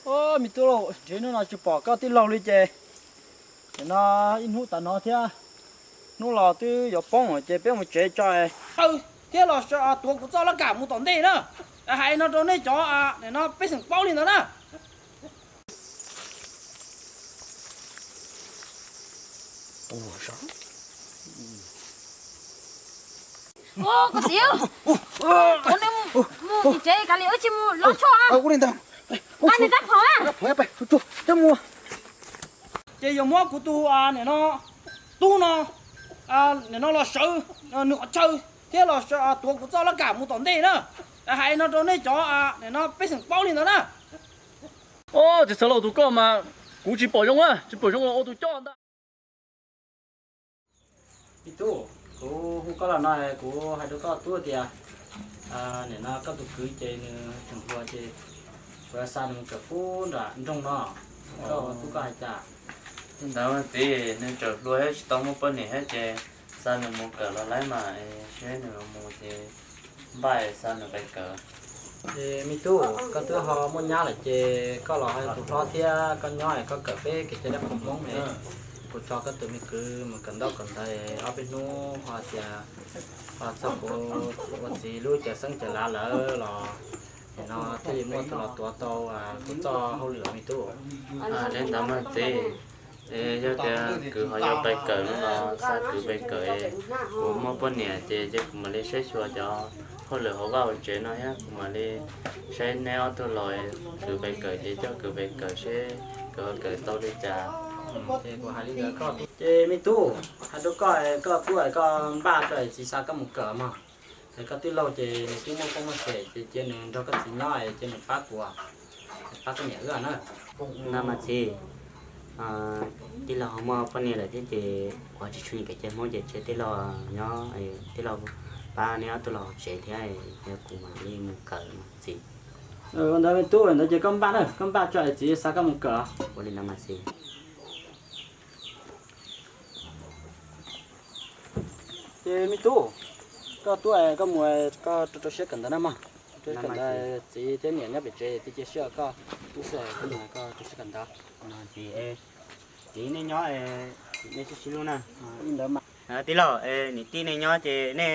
Ub, me tub, ntshe hnub no tsis pom koj tij laug li ces, nim no ib hnub tas no thiab, hnub los twb yuav poob ces peb mus tsev tso. Aw, thiab los tuav kuv txoj laj kam mus tom ntej na. Hais no rau nej cov nim no pej xeem paub li ntawd na. Koj txiv, mus tsev, kav liam wb tsis mus lov tshuaj. Nqa nws rab phom na. Ces yuav muab kuv tus nim no tub no, nim no los sawv nws qhov chaw thiab los tuav kuv txoj laj kam mus tom ntej na. Hais no rau nej cov nim no pej xeem paub li ntawd na. Ub, txiv Xeev Laus, tus koj mas kuv tsis pom zoo, tsis pom zoo los ua tus coj ntag. Me tub, kuv hu koj los no kuv hais rau koj tub tias, nim no koj tus kwv ces nws tseem hluas ces kuv yuav xa nws mus kawm pub nram nroog no. Koj ua tub koj hais cas? Li ntawd mas txiv, nws tseem hluas thiab tsis tau muaj poj niam thiab ces xa nws mus kawm los laib mas, seb nws mus ces npaj xa nws pais kawm. Es me tub, koj twb ho muaj nyab lawm ces koj los ho yog tus hlob thiab, koj nyob es koj kawm peb kev cai dab qhuas Hmoob es kuv tso koj tus me kwv mus kawm ntaub kawm ntawv, ob peb hnub ho tias ho txog kuv ua txiv lub cawv xeeb cawv lav lawm los nim no thiaj li muaj tus los tuav tau kuv txoj hauj lwm me tub. Li ntawd mas txiv, es yog tias kwv ho yuav pais kawm no los xa kwv pais kawm, kuv muaj poj niam ces cia kuv mam li saib xyuas cov hauj lwm hauv vaj hauv tsev no thiab kuv mam li saib neb ob tug los, kwv pais kawm ces coj kwv pais kawm seb kwv ho kawm tau li cas. Ces me tub, hais rau koj, koj tub, koj npaj tso es txiv xa koj mus kawm mog. Es koj tij laug ces nws twb muaj poj muaj sev ces cia nws nrog koj txiv nyob es cia nws pab kuv, pab koj niam wb na. Ntawd mas txiv, tij laug ho muaj poj niam lawm thiab ces kuv ho tsis tshua nyiam kev cai Hmoob ces cia tij laug nyob, tij laug pab neb ob tug los hauv tsev thiab, yog kuv mam li mus kawm mas txiv. Ua ntawd me tub, ntawd ces koj npaj na, koj npaj tso es txiv xa koj mus kawm. Ua li ntawd mas txiv. Ces me tub, koj tub, koj mus koj rau rau siab kawm ntawv na mog. Rau siab kawm ntawv, txiv thiab niam nyob pem tsev, txiv cia siab koj tub xwb, koj mus koj rau siab kawm ntawv. Txiv, txiv nej nyob, nej sib sib hlub na. Tij laug, niam tij nej nyob ces nej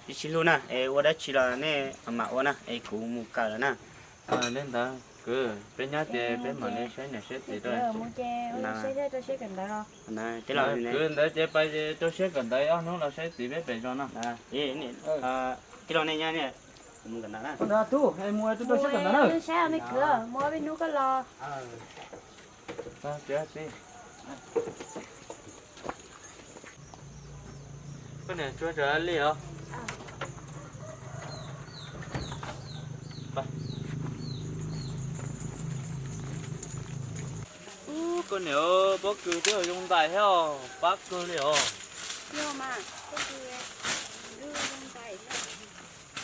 sib sib hlub na, es ua dab tsi los nej mam ua na, es kuv mus kawm lawm na. Li ntawd kwv, peb nyob ces peb mam li saib niam saib txiv rau. Kwv, ntawd ces pais rau siab kawm ntawv, ob hnub los saib txiv peb pem zos no. Tij laug nej nyob, mus kawm ntawv na. Tub, mus rau rau siab kawm ntawv na. Saib me kwv, mus ob peb hnub koj los. Koj niam tsuag tseem li os. Ub, koj niam, pob kws twb zoo ntais thiab os, fab kawg li os.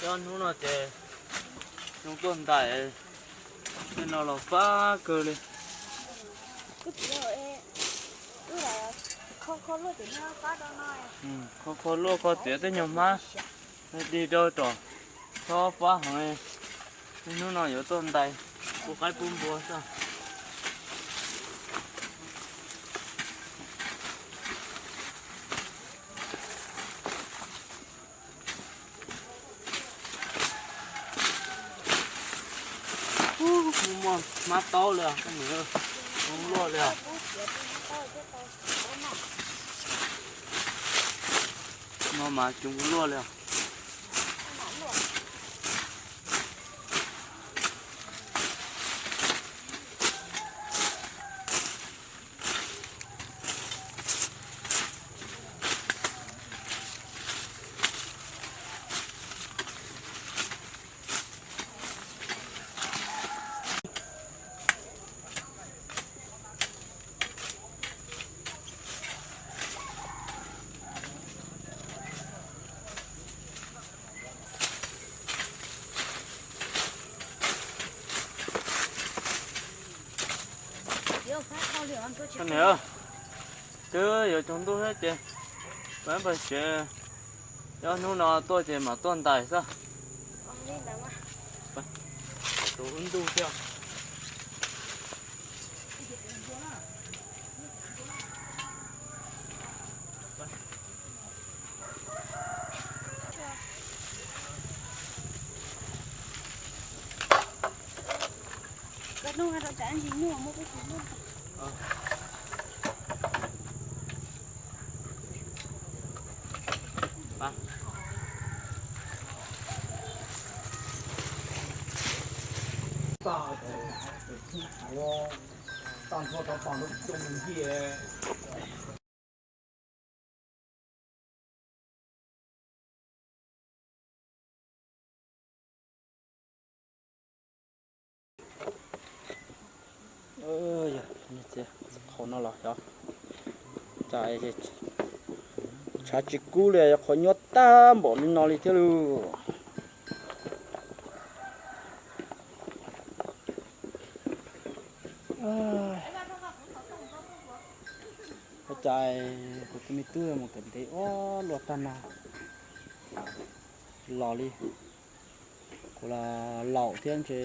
Ob hnub no ces zoo tuaj ntais, tej no los fab kawg li. Kho kho luaj kho txiav tej nyuag hmab dig rau tom txhob fab heev li. Hnub no yuav tuaj ntais pub qaib pub npua xwb. Mus muaj hmab taub li os, mus luaj li os. No mas coob luaj li os. Koj niam, twb yuav tsaus ntuj thiab ces peb pais tsev, ob hnub no tuaj ces mam tuaj ntais xwb. Tus ub ntug thiab. Qhov no los yog tshav tsis kub li, qhov nyuaj tag npaum li no li thiab lauj. Ua cas kuv tus me tub mus kawm ntev ua luaj tag na los li. Kuv los laus thiab ntshe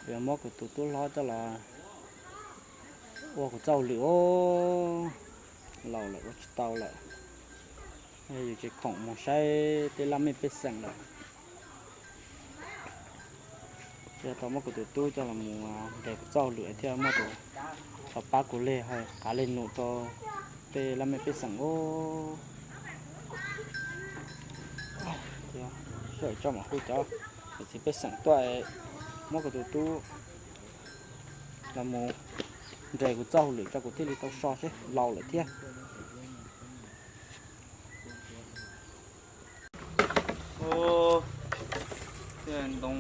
yuav muab kuv tus tub hlob coj los ua kuv txoj hauj lwm os. Laus lawm ua tsis tau lawm. Yus tsis khoom mus saib tej laj mej pej xeem lawm. Thiaj tau muab kuv tus tub coj los mus nres kuv txoj hauj lwm thiaj muaj tus los pab kuv leg qav leg num rau tej laj mej pej xeem os. Sij hawm tso mam hu cov niam txiv pej xeem tuaj muab kuv tus tub los mus nres kuv txoj hauj lwm tso kuv thiaj li tau so seb laus lawm thiab. Ntoo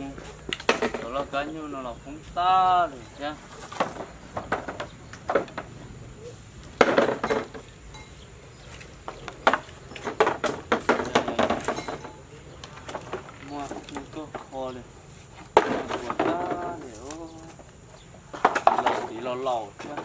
cov loj kab nyuj no los poob tag lawm thiab. Muaj nyuj tuaj kho li, ua tag li, txiv los laus thiab.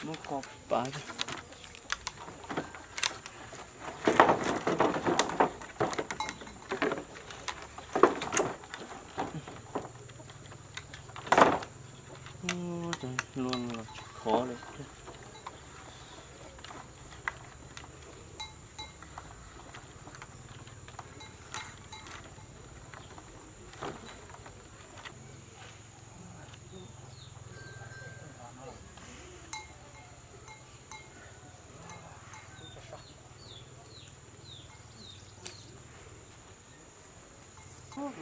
Muab kho pas. Luaj los tsis khov li thiab.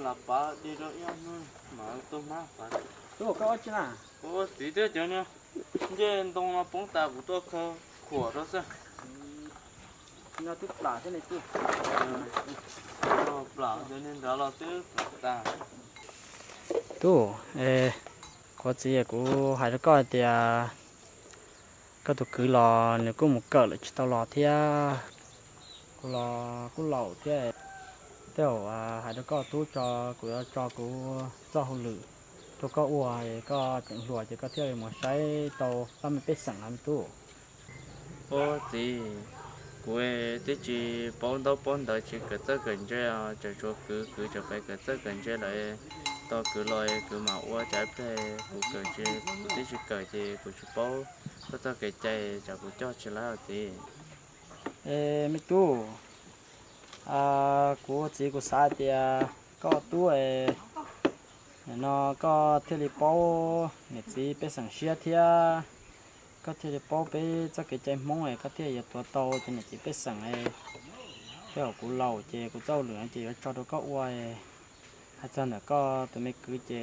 Lam pav di rau ib ob hnub mam tuaj hmab pav. Tub, koj ua tsi na? Kuv ua txiv thiab cov niag ncej ntoo no poob tas kuv tuaj khaws khuam rau xwb. Nyob twb plam thiab ne tub. Plam cov niag nrad los twb plam tas. Tub, kuv txiv, kuv hais rau koj hais tias koj tus kwv los nws kuj mus kawm lawm tsis tau los thiab. Kuv los kuj laus thiab, tej zaum hais rau koj tub tso, kuv yuav tso kuv txoj hauj lwm rau koj ua, koj tseem hluas ces koj thiaj li mus saib tau laj mej pej xeem no me tub. Ub txiv, kuv twb tsis paub ntaub paub ntawv, tsis kawm txawj kawm ntse, tseem tshuav kwv, kwv tseem pab kawm txawj kawm ntse lawm. Tau kwv los kwv mam ua, tsam ib pliag kuv kawm tsis, kuv twb tsis kawm ces kuv tsis paub koj txoj kev cai, tsam kuv coj tsis laib os txiv. Es me tub, kuv txiv kuv xav hais tias koj tub es nim no koj thiaj li paub niam txiv pej xeem siab thiab, koj thiaj li paub peb txoj kev cai Hmoob es koj thiaj yuav tuav tau cov niam txiv pej xeem es. Tej zaum kuv laus ces kuv txoj hauj lwm no ces yuav tso rau koj ua. Hais txog ntawm koj tus me kwv ces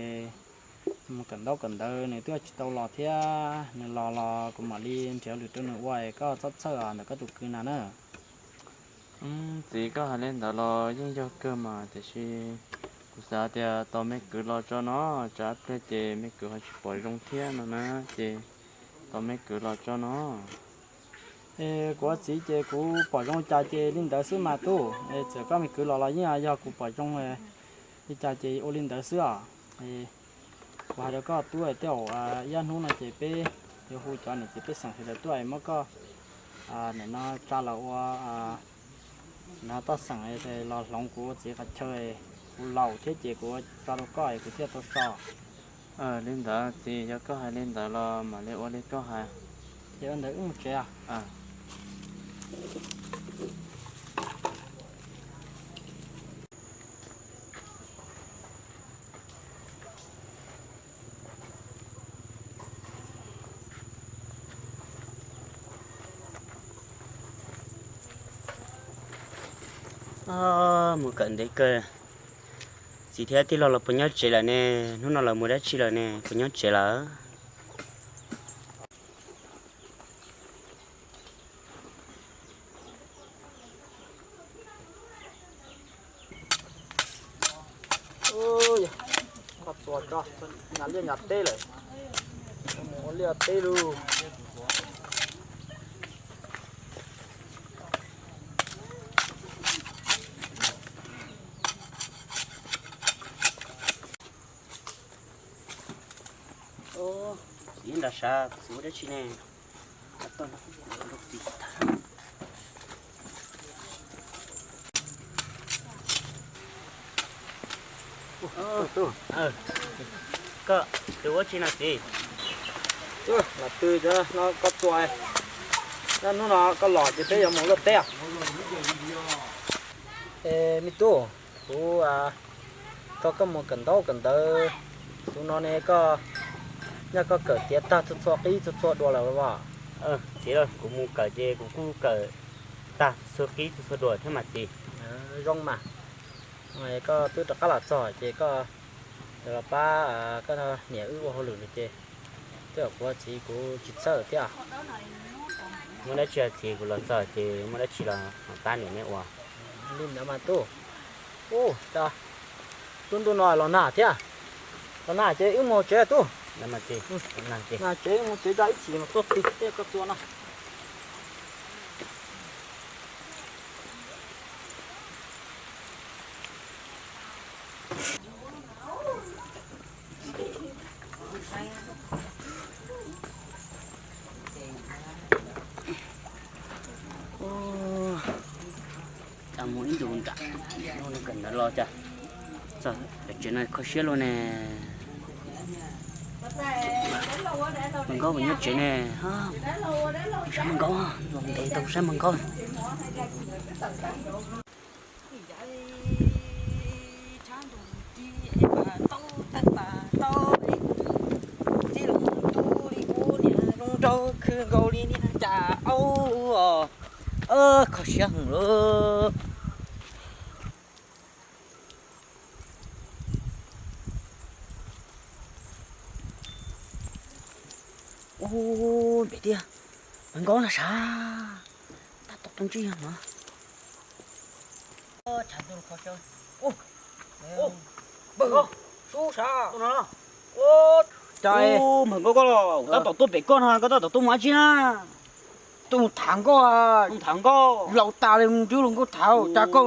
mus kawm ntaub kawm ntawv nws twb tsis tau los thiab, nws los los kuv mam li nrhiav lwm rau nws ua es koj txhob txhawj os ntawm koj tus kwv na na. Txiv, koj hais li ntawd los yeej yog kawg mas, tiam sis kuv xav tias tos me kwv los tso no, tsam ib pliag ces me kwv ho tsis pom zoo thiab no na, ces tos me kwv los tso no. Es kuv ua txiv ces kuv pom zoo li cas ces li ntawd xwb mas tub. Es txawm koj me kwv los los yeej yog kuv pom zoo li cas ces ua li ntawd xwb os. Kuv hais rau koj tub, tej zaum ib ob hnub no ces peb yuav hu cov niam txiv pej xeem sawv daws tuaj es muab koj nim no tsa los ua no toj xeem los hloov kuv ua txiv qhov chaw. Kuv laus thiab ces kuv ua tso rau koj es kuv thiaj tau so. Li ntawd txiv, yog koj hais li ntawd los mam li ua li koj hais. Ces ua ntawd wb mus tsev. Mus kawm ntev kawg, txiv thiab tij laug los puas nyob tsev lawm ne? Hnub no lawv mus dab tsi lawm ne? Puas nyob tsev lawm? Koj tua tso, nyas liaj nyas teb lawm, mus ua liaj teb lauj. Txiv nrog sav txiv ua dab tsi ne? Koj ua dab tsi no txiv? Los twg no koj tua, hnub no koj los ces peb yuav mus luaj teb. Me tub, kuv tso koj mus kawm ntaub kawm ntawv, tus no ne koj, nyaj koj kawm tiav tag txhua txhua qib txhua txhua dua lawm as? Txiv, kuv mus kawm ces kuv kuj kawm tag txhua qib txhua dua thiab mas txiv. Zoo mas, koj twb rov qab los txog ces koj los pab koj niam wb ua hauj lwm no ces twb yog kuv txiv kuv tsis txhawj thiab. Muaj dab tsi txiv, kuv los txog ces muaj dab tsi los pab niam neb ua. Li ntawd mas tub. Ua cas tub ntuj no los nag thiab. Los nag ces wb mus tsev tub. Nag tsev wb mus tsev, ib chim mas tuaj tig tej koj tua no. Mus ib ntus nram kawm ntawv los cas txog tsev no kho siab luaj ne. Mas Nkauj puas nyob tsev ne? Saib Mas Nkauj, los ntev tau saib Mas Nkauj. Tshab ntus ris es pas taub tawg pas taub, txij los mus tu li ub niag zoo nraug khw nkaus li niag cas aub os. Kho siab heev lauj. Ub, npem tiag, Mas Nkauj na sav, tab tom tuaj ntsib yog no. Tshav ntuj kho siab. Ub, Mas Nkauj, sub sav. Ub, cas Mas Nkauj koj los tab tom tuaj pem koj no, koj tab tom tuaj mus dab tsi na? Tuaj mus tham Nkauj. Mus tham Nkauj? Laus tas li mus nrog luag Nkauj tham, cas koj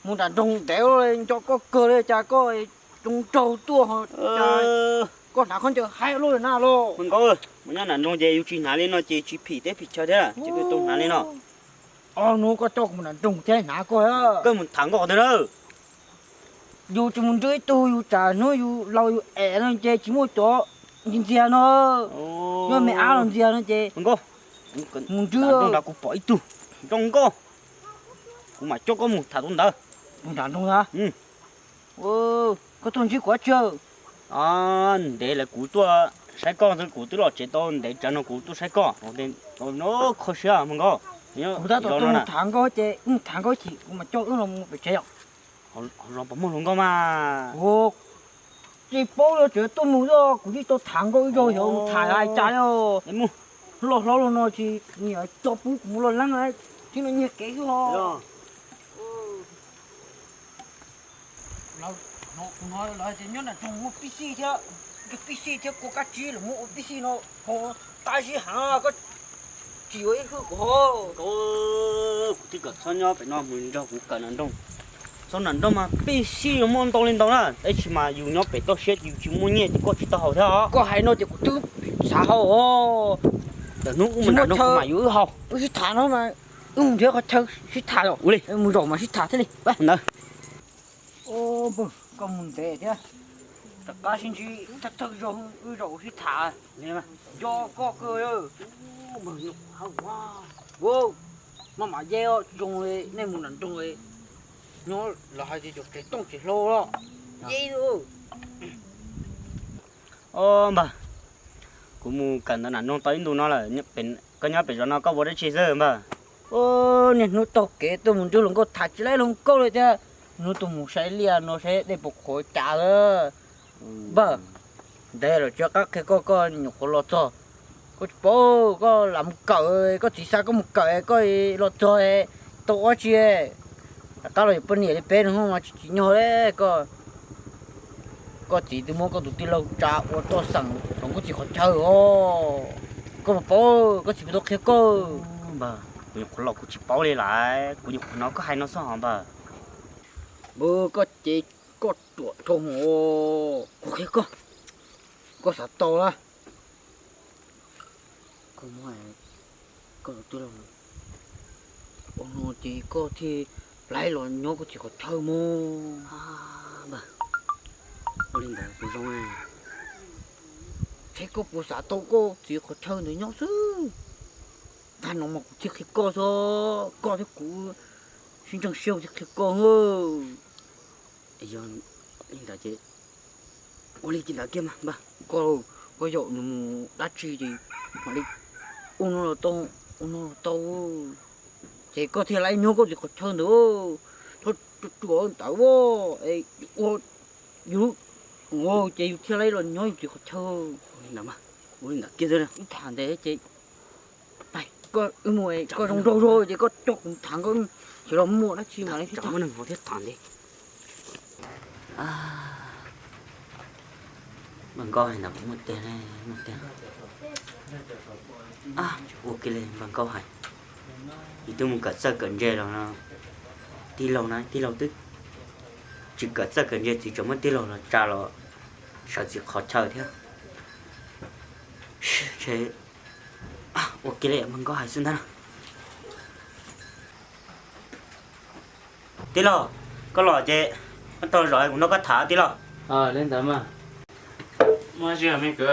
mus nram nroog ntev li, nco koj kawg li, cas koj zoo nraug tuaj, koj hnav khaub ncaws haib luaj li na los? Mas Nkauj, mus nyob nram nroog ces yus tsis hnav li no ces tsis phim teb phim chaw thiab, ces kuj tau hnav li no. Os, hnub koj coj kuv mus nram nroog thiab hnav koj. Koj mus tham Nkauj qhov twg na? Yus tsis mus nrog ib tug, yus tsam hnub yus laus yus em no ces tsis muaj cov ntxias ntxias no, yog me ab los ntxias no ces mus nrog. Nram nroog kuv pom ib tug zoo nkauj, kuv mam coj koj mus tham tus ntawd. Nram nroog a? Koj tuaj ntsib kuv dab tsi? Ntev lawm kuv tuaj saib koj, kuv twb los tsev tau ntev tsawv no kuv tuaj saib koj. Kho siab Mas Nkauj. Kuv tab tom tuaj mus tham Nkauj ces wb tham Nkauj chim kuv mam coj wb los mus pem tsev yom. Hauv zos puas muaj hluas nkauj mas? Tsis paub, tseem tuaj mus xwb, kuv tsis tau tham Nkauj ib zaug, xyov mus tham hais cas li. Loj hlob los no tsis nyiam coj pub kuv mus loj leeb, tsis no nyiag kev xwb os. Kuv hnov lawv tias nyob nram nroog muaj pib xij thiab, pib xij thiab kua kab tsib, lawv muab ua pib xij no, tab sis heev koj tsis yuav ib hwj kuv ho. Kuv twb kom txhob nyob pem no, mus nrog kuv kawm nram nroog. Txog nram nroog mas pib xij muaj ntau li ntau na, tab sis mas yus nyob pem toj siab yus tsis muaj nyiaj ces koj tsis tau haus thiab os. Koj hais no ces kuv twb xav haus os. Ntawm hnub wb mus nram nroog kuv mam yuav wb haus. Wb sib tham no mas, wb mus nrhiav qhov chaw sib tham os. Ua li, mus zaum mas sib tham thiaj li. Ntawd. Koj mus ntev thiab, rov qab sib ntsib thawj thawj zaug wb zaum sib tham, nco koj kawg. Maj mam ye zoo li nej mus nram nroog, nyob los hais tias cov tsev tooj tsev hlau los ye. Npawg, kuv mus kawm ntawv nram nroog tau ib ntu no lawm, koj nyob pem zos no koj ua dab tsi xwb npawg? Niaj hnub taug kev tuaj mus nrog hluas nkauj tham tsis laib hluas nkauj li thiab, hnub tuaj mus saib liaj no saib dej puas qhuav cas lawm. Npawg, ntev lawm tsis qab qhia koj, koj nyuam qhuav los txog, koj tsis paub, koj lam mus kawm, koj txiv xa koj mus kawm koj los txog tau ua tsi? Rov qab los yuav poj niam li peb no mas tsis tsim nyog li koj. Koj txiv twb muab koj tus tij laug tsa ua toj xeem hloov koj txiv qhov chaw os. Koj puas paub, koj txiv puas tau qhia koj? Npawg, kuv nyuam qhuav los kuv tsis paub li lawm, kuv nyuam qhuav hnov koj hais no xwb os npawg. Npawg, koj ces koj ruam dhau hwv, kuv qhia koj, koj xav tau lawm. Koj muab koj tus tij laug ua no ces koj thiaj laib los nyob koj txiv qhov chaw mog. Ua li ntawd puas zoo? Saib koj puas xav tau koj txiv qhov chaw ntawd nyob xwb. Tag no mas kuv thiaj qhia koj xwb, koj thiab kuv sib ntseeg sib haum thiaj qhia koj. Yog li ntawd ces ua li ntawd kiag mas npawg, koj, koj yaum nws mus dab tsi ces mam li ua no los tau, ua no los tau. Ces koj thiaj laib nyob koj txiv qhov chaw ntawd, txhob ruam ntawd ua, ua yus, ces yus thiaj laib los nyob yus txiv qhov chaw. Ua li ntawd mas, ua li ntawd kiag xwb, wb tham ntev ces, koj, wb mus, koj zoo nraug zog ces koj coj kuv tham, koj tsis los muaj dab tsi mas li thiab. Muaj neeg ho thiab tham ntev. Npawg Nkauj hais ntawd kuv muaj tiag, muaj tiag. Ua kiag li npawg Nkauj hais, yus twb mus kawm txawj kawm ntse los no, tij laug na, tij laug twb tsis kawm txawj kawm ntse, txiv tseem muab tij laug los tsa los sawv txiv qhov chaw thiab. Ntshe ua kiag li npawg Nkauj hais xwb ntag. Tij laug, koj los ces koj taug zog kuv nrog koj tham tij laug. Li ntawd mas. Muaj dab tsi me kwv?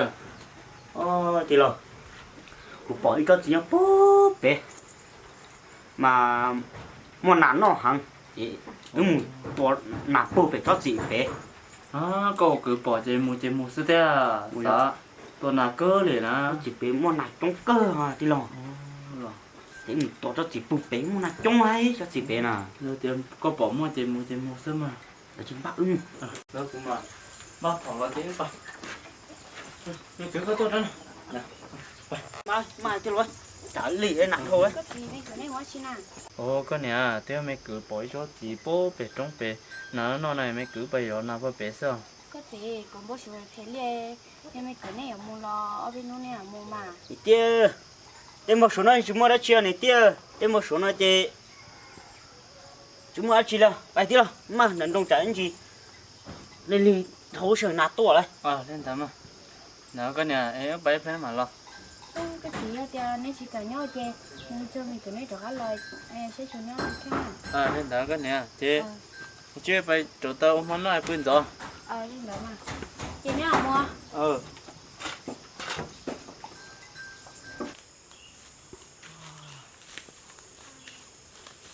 Tij laug, kuv pom ib tsob txiv nyob puag pem mas muaj nas noj heev, wb mus tua nas puag pem tsob txiv pem. Koj ua kwv pom ces mus ces mus xwb thiab, xav tua nas kawg li na. Tsob txiv pem muaj nas coob kawg tij laug. Ces wb mus tua tsob txiv puag pem muaj nas coob heev tsob txiv pem na. Yog tias koj pom muaj ces mus ces mus xwb mas. Ces npaj wb mus. Kuv mas npaj phom los ces wb pais. Kwv, koj tuaj, mas tij laug, tsam li nas dhau. Koj niam thiab me kwv pom ib tsob txiv puag pem roob pem, nas noj na, me kwv pais zov nas puag pem xwb. Koj txiv, kuv npau suav phem li, yog me kwv nej yuav mus los ob peb hnub nej mam mus mas. Niam tij, tej npau suav no tsis muaj dab tsi os niam tij, tej npau suav no ces tsis muaj dab tsi li, pais tij laug, maj nram nroog tsam ib ntsis nej lig dhau sawv nas tuaj lawm. Li ntawd mas, ntawd koj niam, pais ib pliag mam los. Koj txiv, yog tias neb tsis kam nyob ces mus txog me kwv neb rov qab los, saib tsuas nyob thiab. Li ntawd koj niam, ces mus tsev, pais rauv taws ua hmo noj pw ntxov. Li ntawd mas, ces neb mus.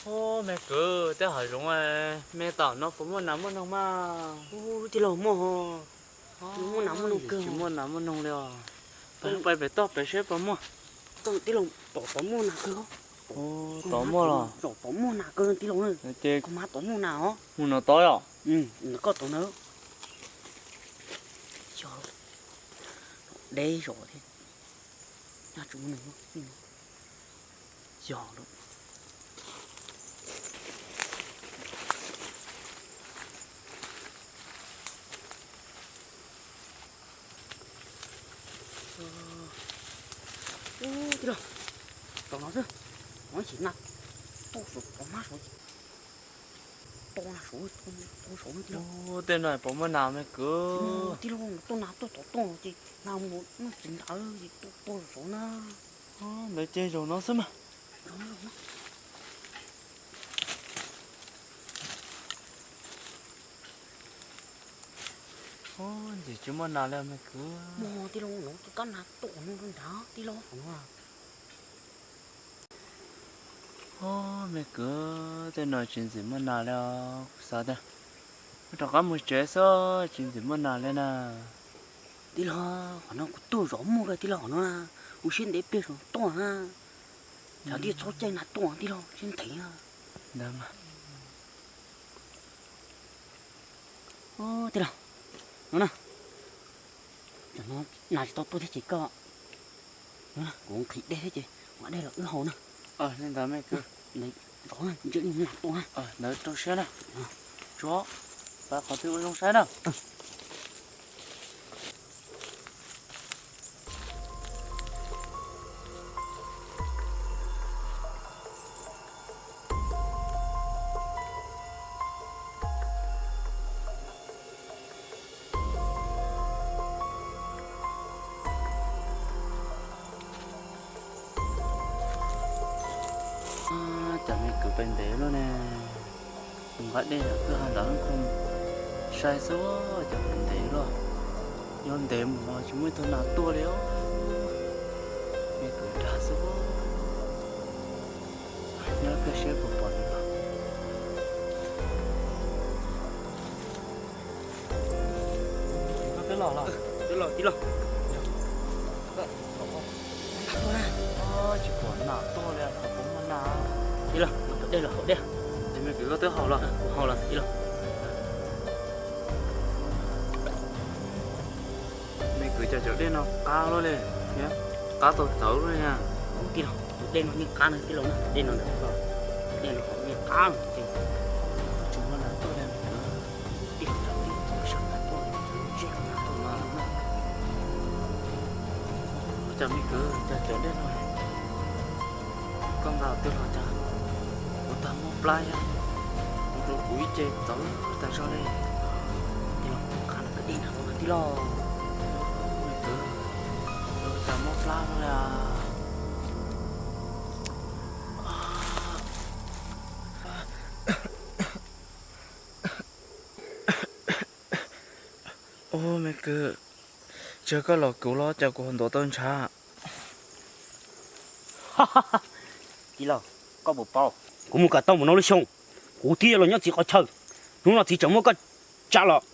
Ub, me kwv, tej hav zoov me tom no puas muaj nas muaj noog mas? Ub, tij laug, muaj, muaj nas muaj noog kawg. Tsis muaj nas muaj noog li os. Pais, pais pem toj pem seb puas muaj. Tij laug, tom tod muaj nas kawg. Tom muaj los? Tom tod muaj nas kawg tij laug. Ces kuv mas tom muaj nas os. Mus no tod os. Koj tom na. Yog, deb zos thiab. Nyaj tsis muaj neeg. Yog lawm. Ub, tij laug, tom no xwb, no ib chim nas tuaj saum qhov mab saud, tuaj nas saud, tuaj saud tij laug. Tej no puas muaj nas me kwv? Tij laug, tuaj nas tuaj tom tuaj ces nas mus muaj txiv ntawd ces tuaj tuaj saud na. Ntawd ces zaum no xwb mas. Zaum no, zaum no. Ntxim tsis muaj nas li me kwv. Muaj tij laug, no tus tab nas tuaj no nrad tij laug qhov no. Ub, me kwv, tej no tsis ntxim muaj nas li os. Kuv xav tias wb rov qab mus tsev xwb, tsis ntxim muaj nas li na. Tij laug, qhov no kuv tuaj zov muaj tij laug qhov no na, ua siab ntev pliag saum tuaj na. Cov tij txhob caij nas tuaj tij laug, siab ntev na. Ntawd mas. Tij laug, no na, nas tsis tau tuaj thiab ces koj, kuv nqhis dej thiab ces ua dej los wb haus na. Li ntawd me kwv. Zov na, ntsia li nas tuaj na. Ntawd rau siab na. Tsuav, pab qhov twg ua zoo saib na. Cov me kwv pem ntev luaj ne. Kuv nqa dej los wb haus ntawd kuj sai xwb, cov pem ntev luaj. Nyob ntev mus no tsis muaj ib tug nas tuaj li os. Me kwv dag xwb. Nyob ib pliag seb puas pom li no. Twb los los, twb los tij laug. Tsis pom nas tuaj li, puas muaj nas. Tij laug, dej los haus dej. Ces me kwv koj twb haus los? Kuv haus los tij laug. Me kwv, cas cov dej no qab luaj li thiab, qab tau txawv luaj li na. Tij laug, tus dej no yeej qab na tij laug na, dej no ntawm los, dej no yeej qab no ces tsis muaj nas tuaj li. Tij laug, tij laug, tij laug, tij laug, cas me kwv, cas cov dej no koj nqa twg los cas kuv tag mob plab thiab, kuv rau kuv ib ce txawv tas zog li. Tij laug, qab no kwv dej na tij laug. Me kwv, cas mob plab li. Ub, me kwv, tsis yog koj los kuv los cas kuv ho ntuav tau ntshav. Tij laug, koj puas paub, kuv mus kom tau mus no lub xyoo, kuv thiaj los nyob txiv qhov chaw. Hnub no txiv tseem muab koj tsa los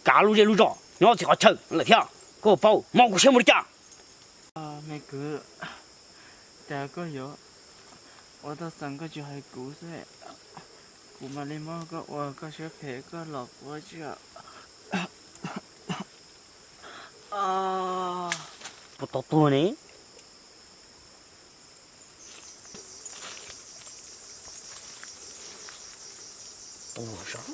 kav lub zej lub zos nyob txiv qhov chaw lawm thiab. Koj puas paub, mob kuv siab mus li cas? Me kwv, cas koj yuav ua tau xeem koj tsis hais kuv xwb, kuv mam li muab koj ua koj siab phem koj los quav tsi. Puas tau tuag ne? Tuag sav.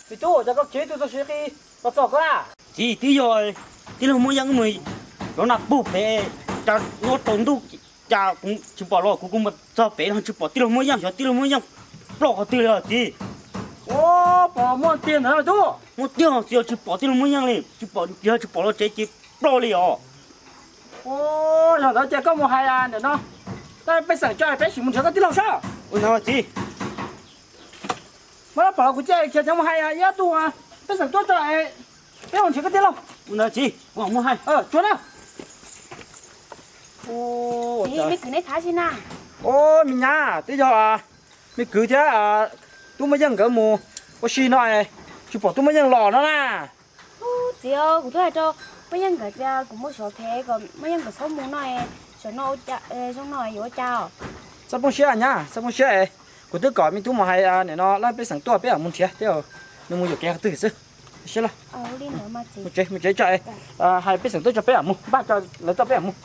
Me tub, cas koj khiav ib tug txog siav qis los txog koj a? Txiv, twb yog tij laug Muaj Yeej mus zov nas puag pem, cas nyob rau ntuj cas kuv tsis pom los kuv kuj mus txog pem no tsis pom tij laug Muaj Yeej, xyov tij laug Muaj Yeej ploj qhov twg li os txiv. Ua, pom muaj tiag ntawd me tub. Muaj tiag txiv, tsis pom tij laug Muaj Yeej li, tsis pom, yog tsis pom los tsev ces ploj li os. Ua, yog ntawd ces koj mus hais ntawm no, pej xeem tso peb sim mus nrhiav koj tij laug seb. Ua ntawd txiv. Muab pom los kuv cia li khiav cov mus hais ib ob tug pej xeem tuaj tso, peb mus nrhiav koj tij laug. Ua ntawd txiv, kuv mam mus hais. Tsuav na. Txiv, me kwv neb thab tsi na? Ua, me nyab, twb yog me kwv thiab tub Muaj Yeej nkawd mus ua si no, tsis pom tub Muaj Yeej los no na. Txiv, kuv twb hais rau Muaj Yeej nkawd tias kuv muaj xyov phem kom Muaj Yeej nkawd txhob mus no, xyov no zoo no yuav ua cas os. Txhob poob siab nyab, txhob poob siab. Kuv twb kom me tub mus hais nim no lawv pej xeem tuaj peb mam mus nrhiav thiab, nws mus yuam kev qhov twg xwb. Siab loj. Mus tsev, mus tsev tso, hais pej xeem tuaj tso peb mam mus, npaj tso lawv tuaj peb mam mus.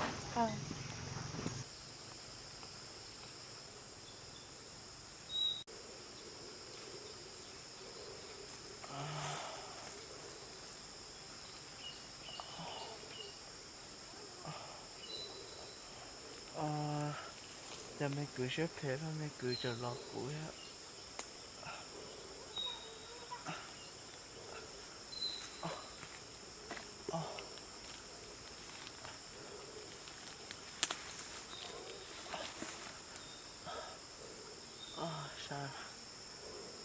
Cas me kwv siab phem, me kwv tseem los kuv thiab.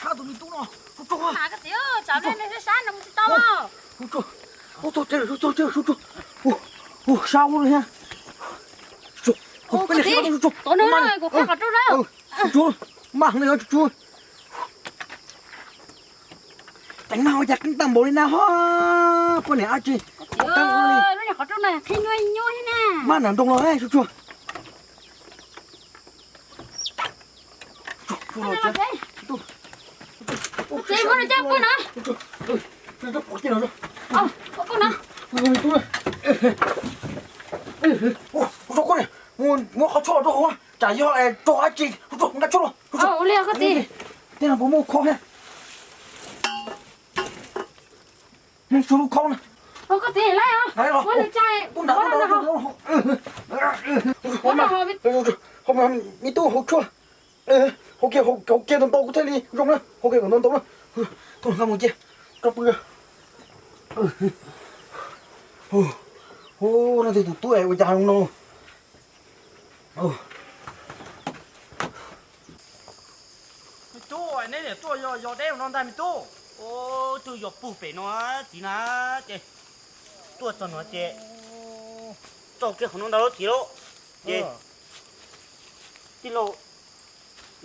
sab tus me tub no. Sub tsuag, sab tus tub tsev, sub tsuag, sab ua li thiab. Sub tsuag, maj heev li os sub tsuag. Ceev na ua cas qeeb tag npaum li na ho. Poj niam dab tsi, qeeb li. Maj nram nroog los sub tsuag. Muab qhov tshuaj rau hauv, tsam yog raug dab tsi, nqa tshuaj los. Tej no puas muaj khob thiab? Muab tshuaj lub khob na. Koj txiv, lawv os, muab nws tsa, muab nws ho. Me tub, hauv tshuaj. Hauv kiag, hauv kiag ntau ntau kuv thiaj li zoo na, hauv kiag kom ntau ntau na. Tuaj nqa mus cia, koj pw. Hu, no tus tub ua cas zoo no. Me tub, neb niam tuaj yos deb no ntag me tub. Ub, twb yos puag pem no txiv na, ces tuaj txog no ces tso kiag qhov no ntag lauj txiv lauj. Ces tij laug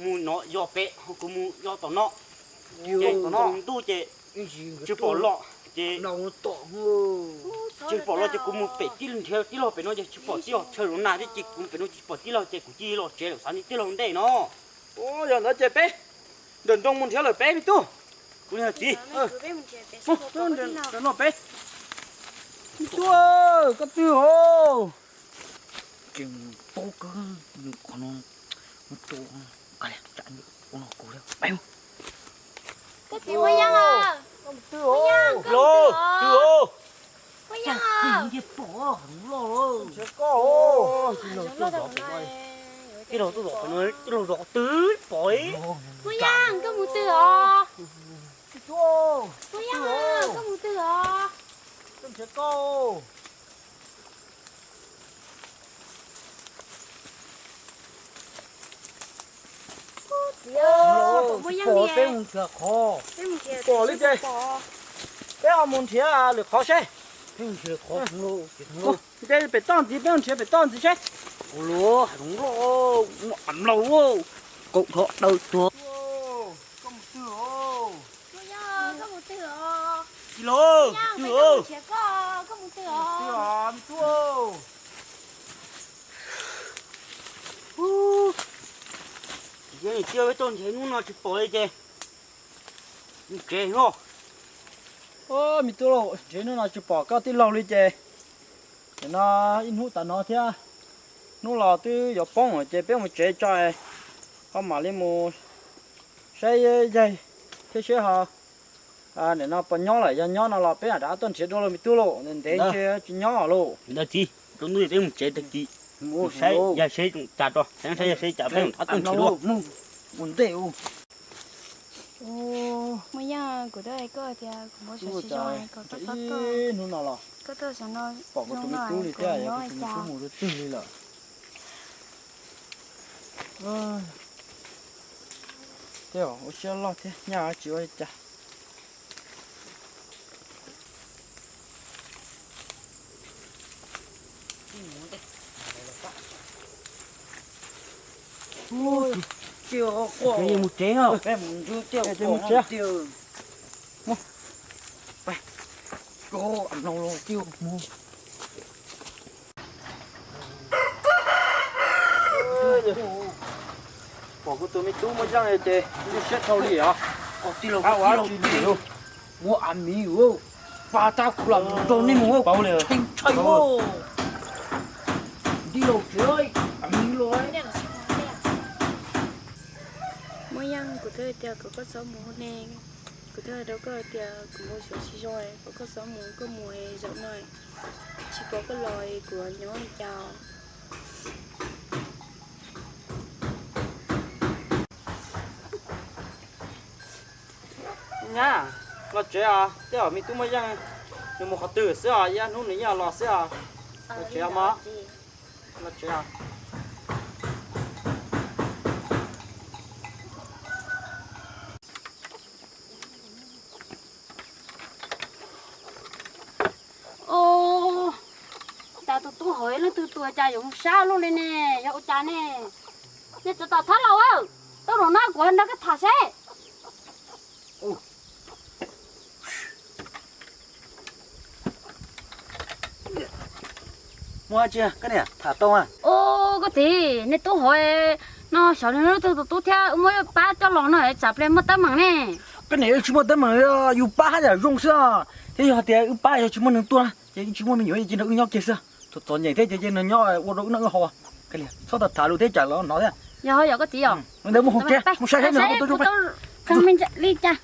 mus no yos pem, ho kuv mus yos tom no. Ces tom no ntuj ces tsis pom los, ces tsis pom los ces kuv mus pem tij nrhiav tij laug pem no ces tsis pom tij laug, chaw zoo na thiab ces kuv mus pem no tsis pom tij laug ces kuv cia li los tsev lawm, xav ntsib tij laug ntej no. Ub, yog ntawd ces peb nrawm nroos mus nrhiav lawm peb me tub. Kuv niag txiv, no peb, me tub, koj twg os? Ces paub kawg, qhov no, mus tua, ua no kuv, peb. Koj txiv Muaj Yeej, Muaj Yeej, koj twg os? Muaj Yeej, nrhiav koj, tij laug tuaj zov, tij laug zov twb pom. Muaj Yeej, koj mus twg os? Muaj Yeej, koj mus twg os? Nrhiav koj. Txiv, pom Muaj Yeej li, peb mus nrhiav qhov, peb mus nrhiav, pom li ces peb ho mus nrhiav lwm qhov seb. Peb mus nrhiav qhov, ces pem toj ntxiv, peb mus nrhiav pem toj ntxiv seb. Ua luaj, hav zoov loj, muaj av nplaug, kaum dhov daw tuag. Koj mus twg os? Muaj Yeej, koj mus twg os? Tij laug, Muaj Yeej, twg peb os? Nrhiav koj, koj mus twg os? Twg os me tub? Ub, yog niam tij peb tuaj nrhiav hnub no tsis pom li ces mus tsev no. Ub, me tub lauj, nrhiav hnub no tsis pom koj tij laug li ces, ces no ib hnub tas no thiab, hnub los twb yuav poob ces peb mus tsev tso, ho mam li mus saib yaig thiab seb ho nim no puas nyob lawm, yog nyob no los peb mam rov qab tuaj nrhiav dua lauj me tub lauj, ntev ntev ntshe tsis nyob lauj. Ntawd txiv, rau hnub peb mus tsev tag kis, mus saib yaig seb cas tso, saib yaig seb cas peb mam rov qab tuaj nrhiav dua. Mus ntej. Muaj Yeej, kuv twb hais koj tias kuv npau suav tsis zoo, koj txhob tuaj, hnub no los koj tuaj xyov no pom kuv tus me tub li thiab, kuv tus me tub mus rau twg li lawm. Tej zaum ua siab loj thiab, nyaj tsis ua li cas. Mus tsev os. Pom kuv tus me tub muaj yeej ces ntxim siab dhau li os. Muab a miv pa tab kuv los rau nej mus, tshee tshee. Nti laus tsev, a miv los. Muaj yeej kuv twb tias kom koj txhob mus ne, kuv twb hais rau koj tias kuv mus xyuas tsis zoo, kom koj txhob mus, koj mus zaum no tsis pom koj los kuv los nyob li cas. Nyab, los tsev os, tej zaum me tub muaj yeej nws mus qhov twg xwb os, ib hnub nws yeej los xwb os. Los tsev os mog. Los tsev os. Ua cas tus tub hauv leej twg tua cas yuav mus sab luaj li ne, yog ua cas ne? Nej tsov tom thab laus, tuaj zaum no kuv nrog koj tham seb. Muaj dab tsi koj niam, tham tau mas. Ua koj txiv, nej tub hauv no xyov nws leej twg tus tub thiab wb muab pab coj los no tsam pliag muaj teeb meem ne. Koj niam, wb tsis muaj teeb meem, yus pab haj yam zoo xwb os. Thiab yog tias wb pab yog tsis muaj neeg tuaj na ces wb tsis muaj me nyuam ces nrog wb nyob kiag xwb. Txom txom nyem thiab ces nws nyob ua rau wb noj wb haus. Txhob tham tham lus thiab tsam los hnov thiab. Yog yog koj txiv os. Ntawd mus hauv tsev mus saib seb nws ho puas tuaj tsuj peb. Li cas.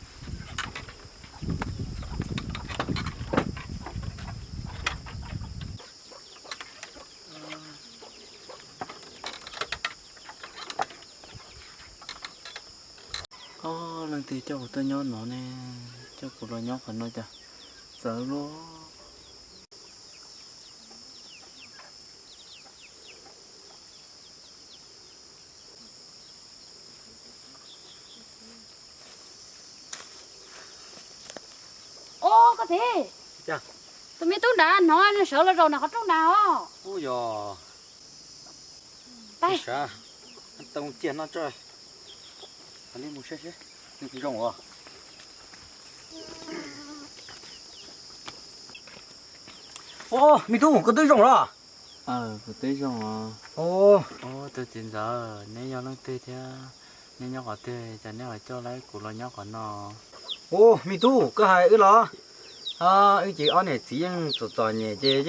Ob leej twg coj kuv tuaj nyob no ne, coj kuv los nyob qhov no cas txawv luaj. Ua koj txiv, tus me tub nrad hnov nws sawv los zaum nram qhov rooj nrad os. Ub yog, tau ciaj no tso, mus saib seb zoo os. Ua me tub, koj twb zoo los? Kuv twb zoo os. Tus txiv ntxawm, neb yog leej twg thiab neb nyob qhov twg, cas neb ho coj kuv los nyob qhov no? Ua me tub, koj hais wb los? Wb ces ob niam txiv yeej txom txom nyem ces yeej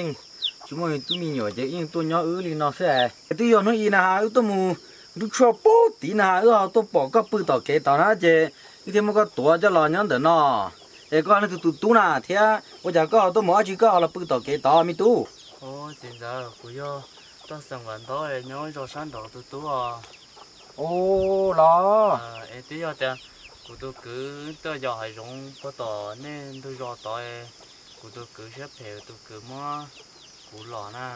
tsis muaj tub me nyuam ces yeej tuaj nyob wb li no xwb. Es twb yog hnub i na wb tuaj mus nruab tshuaj pub tid na wb ho tuaj pom koj pw tom kev tod na ces wb thiaj muab koj tuav coj los nyob ntawm no. Es koj leej twg tus tub na thiab ua cas koj tuaj mus dab tsi koj ho los pw tom kev tod me tub? Txiv ntxawm, kuv yog Tooj Xeem Vam Ntaub nyob zos sab nraud tus tub os. Ua los, es twb yog tias kuv tus kwv tuaj yos hav zoov puag tom nej ntug zos tod, kuv tus kwv siab phem, tus kwv muab kuv los na.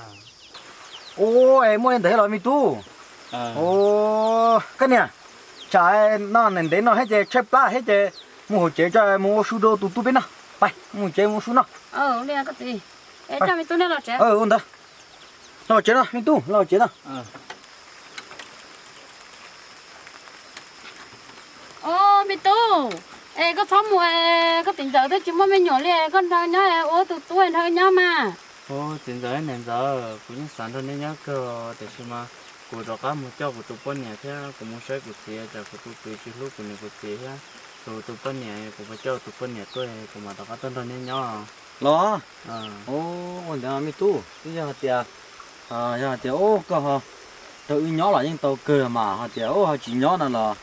Ua, es muaj li ntawd los me tub? Ua, koj niam, tsam no ntev no thiab ces tshaib plab thiab ces mus hauv tsev tso mus ua su rau tus tub peb noj. Pais mus tsev mus ua su noj. Ua ntawd, los tsev no me tub, los tsev no. Ua me tub, es koj txhob mus, koj txiv ntxawm twb tsis muaj me nyuam li, koj nrog nyob ua tus tub nrog nyob mas. Ua txiv ntxawm niam ntxawm, kuv yeej xav nrog nej nyob kawg tiam sis mas kuv rov qab mus coj kuv tus poj niam thiab kuv mus saib kuv txiv, tsam kuv tus kwv tsis hlub kuv niam kuv txiv thiab. Kuv tus poj niam, kuv puas coj tus poj niam tuaj, kuv mam rov qab tuaj nrog nej nyob. Los, ua ntawd me tub, twb yog hais tias, yog hais tias koj ho nrog wb nyob los yeej tau kawg mas, hais tias ho tsis nyob no los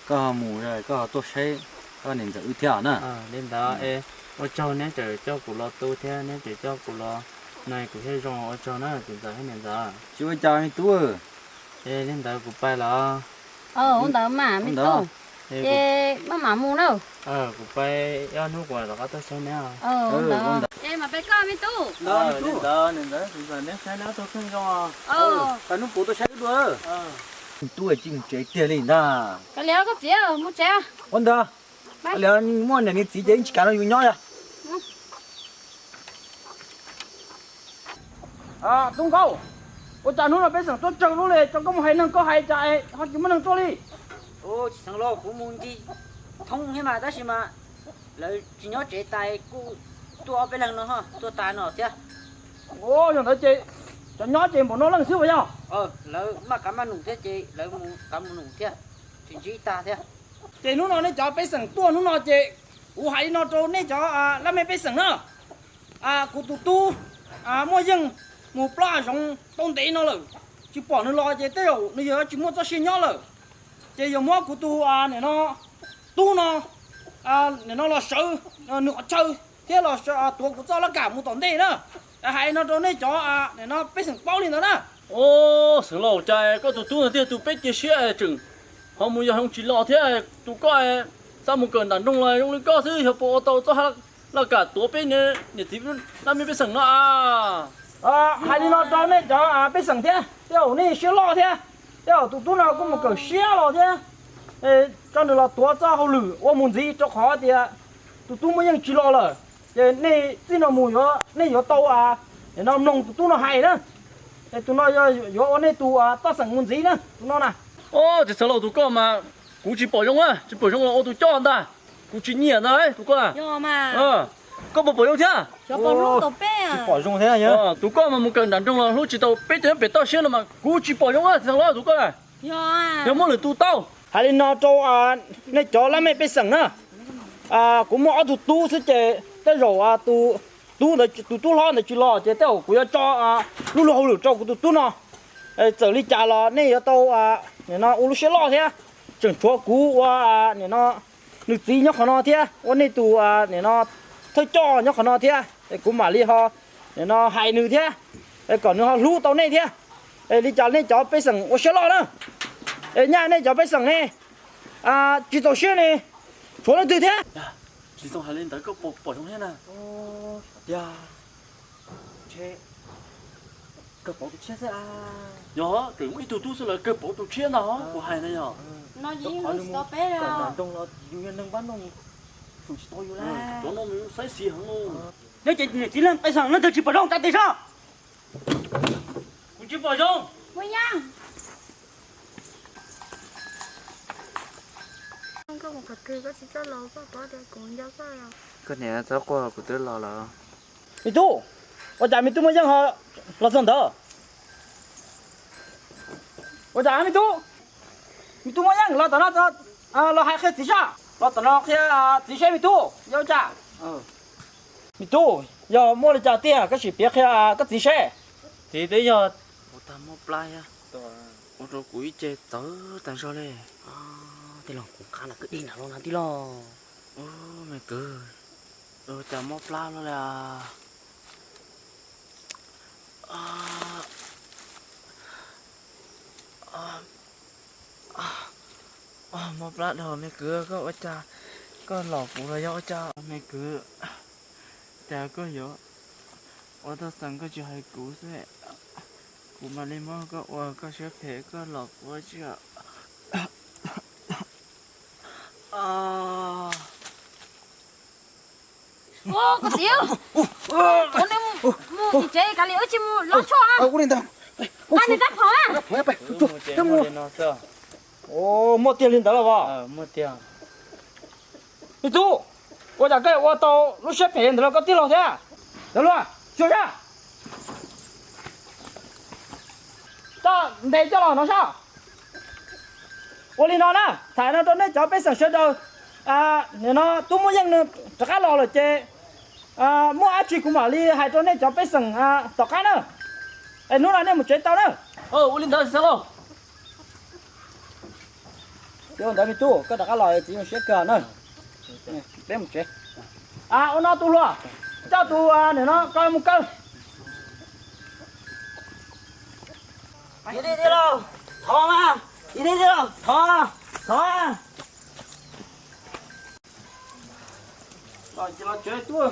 koj ho mus, koj ho tuaj saib koj niam ntxawm wb thiab na. Li ntawd, ua tsaug neb tseem coj kuv los tu thiab neb tseem coj kuv los, no kuv thiaj zoo, ua tsaug na txiv ntxawm thiab niam ntxawm. Tsis ua cas me tub. Li ntawd kuv pais los. Ua ntawd mas me tub, ces maj mam mus na. Kuv pais, ib hnub kuv rov qab tuaj saib neb. Ua ntawd, es mam pais koj me tub. Li ntawd, li ntawd txiv ntxawm, neb saib neb ob tug pheej zoo. Pais hnub puav tuaj saib wb dua. Me tub, cia mus tsev tiag li ntag. Kav liam koj txiv, mus tsev. Ua ntawd, kav liam, muaj niam txiv ces yeej tsis kam nrog yus nyob yog. Tub Nkaus, ua cas hnub no pej xeem tuaj tsawg lub li, tso koj mus hais neeg koj hais cas ho tsis muaj neeg tuaj li. Tsis xeev laus, kuv mus ncig thoob thiab mas tab sis mas lawv tsis nyob tsev tas kuj tuaj ob peb leeg no, tuaj tas no thiab. Yog ntawd ces cov nyob ces npaum no leej xwb puas yog? Lawv maj kav maj num thiab ces lawv mus kav mus num thiab, tsis ntsib tag thiab. Ces hnub no nej cov pej xeem tuaj hnub no ces kuv hais li no rau nej cov laj mej pej xeem na. Kuv tus tub muaj yeej mus plob hav zoov tau ntev no lawm, tsis pom nws los ces tej zaum nws yog tsis muaj txoj sia nyob lawm. Ces yog muab kuv tus nim no tub no nim no los sawv nws qhov chaw thiab los tuav kuv txoj laj kam mus tom ntej na. Hais no rau nej cov nim no pej xeem paub li ntawd na. Xeev laus, cas koj tus tub no thiaj tus peb cia siab tseem ho mus yos hoo tsis los thiab. Tus koj xav mus kawm nram nroog los zoo li koj xwb, yog puas ua tau txoj laj kam tuav peb niam txiv laj mej pej xeem no a? Hais li no rau nej cov pej xeem thiab, tej zaum nej siab loj thiab, tej zaum tus tub no kuj mus kawm siab los thiab. Coj nws los tuav txoj hauj lwm ua mus ntxiv rau qhov tias tus tub muaj yeej tsis los lawm. Ces nej txij no mus yuav, nej yuav tau nim no mloog tus tub no hais na. Es tus no yuav ua nej tus toj xeem mus ntxiv na, tus no na. Tsis xeev laus, tus koj mas kuv tsis pom zoo, tsis pom zoo los ua tus coj ntag. Kuv tsis nyiam ntag tus koj. Koj puas pom zoo thiab? Tsis pom zoo thiab. Tus koj mas mus kawm nram nroog los hlub tsis tau peb cov nyob pem toj siab no mas kuv tsis pom zoo tsis xeev laus tus koj na. Yog muab lwm tus tau. Hais li no rau nej cov laj mej pej xeem na. Kuv muaj ob tug tub xwb ces tej zaum tus tub ntawd, tus tub hlob ntawd tsis los ces tej zaum kuv yuav tso lub luag hauj lwm rau kuv tus tub no. Txawm li cas los nej yuav tau nim no ua lub siab loj thiab. Tseem tshuav kuv ua nim no nws txiv nyob qhov no thiab, ua nej tus nim no thawj coj nyob qhov no thiab. Es kuv mam li ho nim no hais nws thiab, kom nws ho hlub tau nej thiab. Es li cas nej cov pej xeem ua siab loj na. Es nyaj nej cov pej xeem ne, tsis txaus siab ne, tshuav leej twg thiab? Tsis txaus hais li ntawd, koj pom zoo thiab na. Tiag, kawg pom tus tshiab xwb. Yog, tseem muaj ib tug tub xwb lawv kawg pom tus tshiab ntag, kuv hais na yog. Nram nroog los yus yog neeg npab noog, xum tsis tau yus lawm. Cov no nws saib xis heev. Neb ces niam txiv leej pej xeem leej twg tsis pom zoo tsa tes sab. Kuv tsis pom zoo. Koj niam txhob quaj, kuv twb los lawm. Me tub, ua cas me tub muaj yeej ho los txog ntawd? Ua cas me tub, me tub muaj yeej los tom no, los hais qhia txiv sab, los tom no qhia txiv seb me tub yog ua cas. Me tub, yog muaj li cas tiag koj sim piav qhia koj txiv seb. Txiv, twb yog ua tag mob plab thiab, ua rau kuv ib ce txawv tag zog li. Tij laug, kuv qab na, kwv deg nram los na tij laug. Me kwv, ua cas mob plab luaj li. Mob plab dhau me kwv, koj ua cas, koj lom kuv los yog ua cas me kwv? Cas koj yuav ua toj xeem koj tsis hais kuv xwb, kuv mam li muab koj ua koj siab phem, koj lom kuv ua tsi. Koj txiv, mus tsev, kav liam wb tsis mus lov tshuaj. Nqa nws rab phom na. Muaj tiag li ntawd los as? Me tub, ua cas koj ua tau lub siab phem ntawd rau koj tij laug thiab? Cov hluas, xyuas saib, coj ntes coj los no saib. Ua li no na, tham no rau nej cov pej xeem sawv daws. Nim no tub muaj yeej nws rov qab los lawm ces muaj dab tsi kuv mam li hais rau nej cov pej xeem tom qab na. Es hnub no nej mus tsev tau na. Ua li ntawd xeev laus. Ua ntawd me tub, koj rov qab los txiv zoo siab kawg na. Peb mus tsev. Ua no tus hluas, coj tus nim no ko mus kaw. Thov mas, thov, thov. Los tsev tub.